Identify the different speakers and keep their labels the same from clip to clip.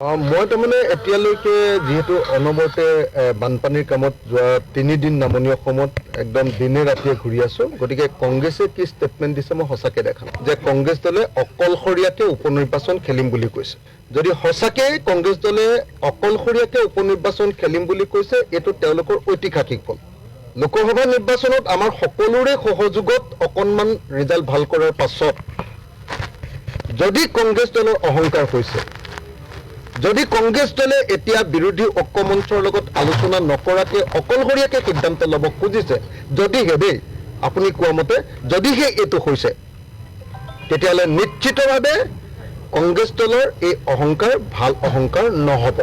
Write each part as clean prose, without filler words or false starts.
Speaker 1: মই তাৰমানে এতিয়ালৈকে যিহেতু অনবৰতে বানপানীৰ কামত যোৱা 3 দিন নামনি অসমত একদম দিনে ৰাতিয়ে ঘূৰি আছো, গতিকে কংগ্ৰেছে কি ষ্টেটমেণ্ট দিছে মই সঁচাকে দেখা নাই যে কংগ্ৰেছ দলে অকলশৰীয়াকে উপ নিৰ্বাচন খেলিম বুলি কৈছে। যদি সঁচাকে কংগ্ৰেছ দলে অকলশৰীয়াকে উপ নিৰ্বাচন খেলিম বুলি কৈছে, এইটো তেওঁলোকৰ ঐতিহাসিক ফল। লোকসভা নিৰ্বাচনত আমাৰ সকলোৰে সহযোগত অকণমান ৰিজাল্ট ভাল কৰাৰ পাছত যদি কংগ্ৰেছ দলৰ অহংকাৰ হৈছে, যদি কংগ্ৰেছ দলে এতিয়া বিৰোধী ঐক্যমঞ্চৰ লগত আলোচনা নকৰাকে অকলশৰীয়াকে সিদ্ধান্ত ল'ব খুজিছে, যদিহে দেই, আপুনি কোৱা মতে যদিহে এইটো হৈছে, তেতিয়াহ'লে নিশ্চিতভাৱে কংগ্ৰেছ দলৰ এই অহংকাৰ ভাল অহংকাৰ নহ'ব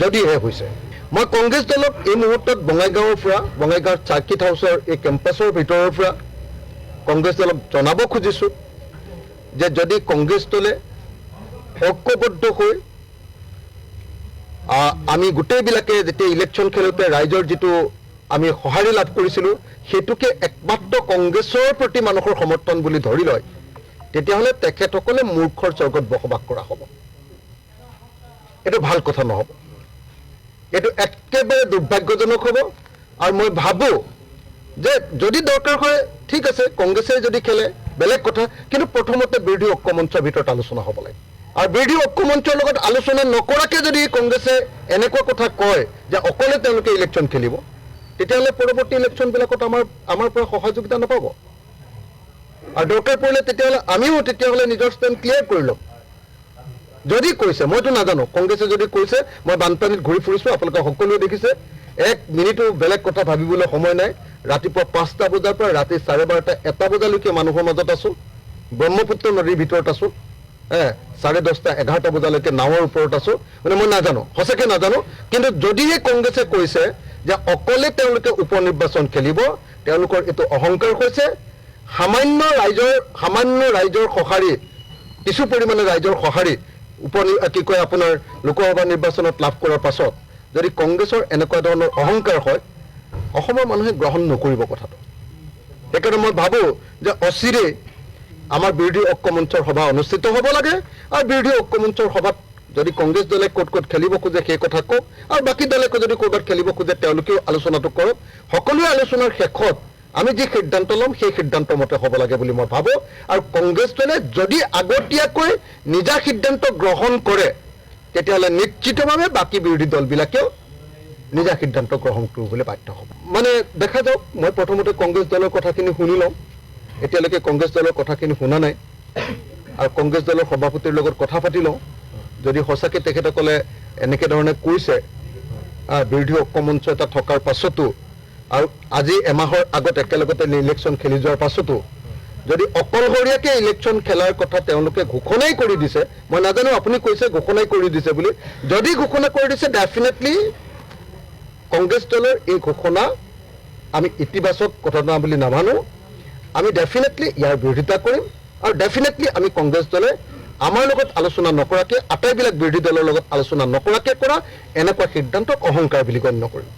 Speaker 1: যদিহে হৈছে। মই কংগ্ৰেছ দলক এই মুহূৰ্তত বঙাইগাঁৱৰ পৰা, বঙাইগাঁৱৰ চাৰ্কিট হাউচৰ এই কেম্পাছৰ ভিতৰৰ পৰা কংগ্ৰেছ দলক জনাব খুজিছোঁ যে যদি কংগ্ৰেছ দলে ঐক্যবদ্ধ হৈ আমি গোটেইবিলাকে যেতিয়া ইলেকশ্যন খেলোঁতে ৰাইজৰ যিটো আমি সঁহাৰি লাভ কৰিছিলোঁ, সেইটোকে একমাত্ৰ কংগ্ৰেছৰ প্ৰতি মানুহৰ সমৰ্থন বুলি ধৰি লয়, তেতিয়াহ'লে তেখেতসকলে মূৰ্খৰ স্বৰ্গত বসবাস কৰা হ'ব। এইটো ভাল কথা নহ'ব, এইটো একেবাৰে দুৰ্ভাগ্যজনক হ'ব। আৰু মই ভাবোঁ যে যদি দৰকাৰ হয়, ঠিক আছে, কংগ্ৰেছে যদি খেলে বেলেগ কথা, কিন্তু প্ৰথমতে বিৰোধী ঐক্যমঞ্চৰ ভিতৰত আলোচনা হ'ব লাগে। আৰু বিৰোধী ঐক্যমঞ্চৰ লগত আলোচনা নকৰাকে যদি কংগ্ৰেছে এনেকুৱা কথা কয় যে অকলে তেওঁলোকে ইলেকশ্যন খেলিব, তেতিয়াহ'লে পৰৱৰ্তী ইলেকশ্যনবিলাকত আমাৰ পৰা সহযোগিতা নাপাব। আৰু দৰকাৰ পৰিলে তেতিয়াহ'লে আমিও তেতিয়াহ'লে নিজৰ ষ্টেণ্ড ক্লিয়াৰ কৰি ল'ম। যদি কৈছে, মইতো নাজানো, কংগ্ৰেছে যদি কৈছে, মই বানপানীত ঘূৰি ফুৰিছোঁ, আপোনালোকে সকলোৱে দেখিছে, এক মিনিটো বেলেগ কথা ভাবিবলৈ সময় নাই। ৰাতিপুৱা 5টা বজাৰ পৰা ৰাতি 12:30, 1টা বজালৈকে মানুহৰ মাজত আছোঁ, ব্ৰহ্মপুত্ৰ নদীৰ ভিতৰত আছোঁ, 10:30, 11টা বজালৈকে নাৱৰ ওপৰত আছোঁ। মানে মই নাজানো, সঁচাকৈ নাজানো। কিন্তু যদিহে কংগ্ৰেছে কৈছে যে অকলে তেওঁলোকে উপ নিৰ্বাচন খেলিব, তেওঁলোকৰ এইটো অহংকাৰ হৈছে। সামান্য ৰাইজৰ সঁহাৰি, কিছু পৰিমাণে ৰাইজৰ সঁহাৰি কি কয় আপোনাৰ লোকসভা নিৰ্বাচনত লাভ কৰাৰ পাছত যদি কংগ্ৰেছৰ এনেকুৱা ধৰণৰ অহংকাৰ হয়, অসমৰ মানুহে গ্ৰহণ নকৰিব কথাটো। সেইকাৰণে মই ভাবোঁ যে অচিৰেই আমাৰ বিৰোধী ঐক্যমঞ্চৰ সভা অনুষ্ঠিত হ'ব লাগে আৰু বিৰোধী ঐক্যমঞ্চৰ সভাত যদি কংগ্ৰেছ দলে ক'ত ক'ত খেলিব খোজে সেই কথা কওক আৰু বাকী দলে যদি ক'ৰবাত খেলিব খোজে তেওঁলোকেও আলোচনাটো কৰক। সকলোৱে আলোচনাৰ শেষত আমি যি সিদ্ধান্ত ল'ম, সেই সিদ্ধান্ত মতে হ'ব লাগে বুলি মই ভাবোঁ। আৰু কংগ্ৰেছ দলে যদি আগতীয়াকৈ নিজা সিদ্ধান্ত গ্ৰহণ কৰে, তেতিয়াহ'লে নিশ্চিতভাৱে বাকী বিৰোধী দলবিলাকেও নিজা সিদ্ধান্ত গ্ৰহণ কৰিবলৈ বাধ্য হ'ব। মানে দেখা যাওক, মই প্ৰথমতে কংগ্ৰেছ দলৰ কথাখিনি শুনি লওঁ। এতিয়ালৈকে কংগ্ৰেছ দলৰ কথাখিনি শুনা নাই আৰু কংগ্ৰেছ দলৰ সভাপতিৰ লগত কথা পাতি লওঁ। যদি সঁচাকৈ তেখেতসকলে এনেকে ধৰণে কৈছে, বিৰোধী ঐক্যমঞ্চ এটা থকাৰ পাছতো আৰু আজি এমাহৰ আগত একেলগতে ইলেকশ্যন খেলি যোৱাৰ পাছতো যদি অকলশৰীয়াকে ইলেকশ্যন খেলাৰ কথা তেওঁলোকে ঘোষণাই কৰি দিছে, মই নাজানো আপুনি কৈছে ঘোষণাই কৰি দিছে বুলি, যদি ঘোষণা কৰি দিছে, ডেফিনেটলি কংগ্ৰেছ দলৰ এই ঘোষণা আমি ইতিবাচক ঘটনা বুলি নামানো। আমি ডেফিনেটলি ইয়াৰ বিৰোধিতা কৰিম আৰু ডেফিনেটলি আমি কংগ্ৰেছ দলে আমাৰ লগত আলোচনা নকৰাকে, আটাইবিলাক বিৰোধী দলৰ লগত আলোচনা নকৰাকে কৰা এনেকুৱা সিদ্ধান্তক অহংকাৰ বুলি গণ্য কৰিম।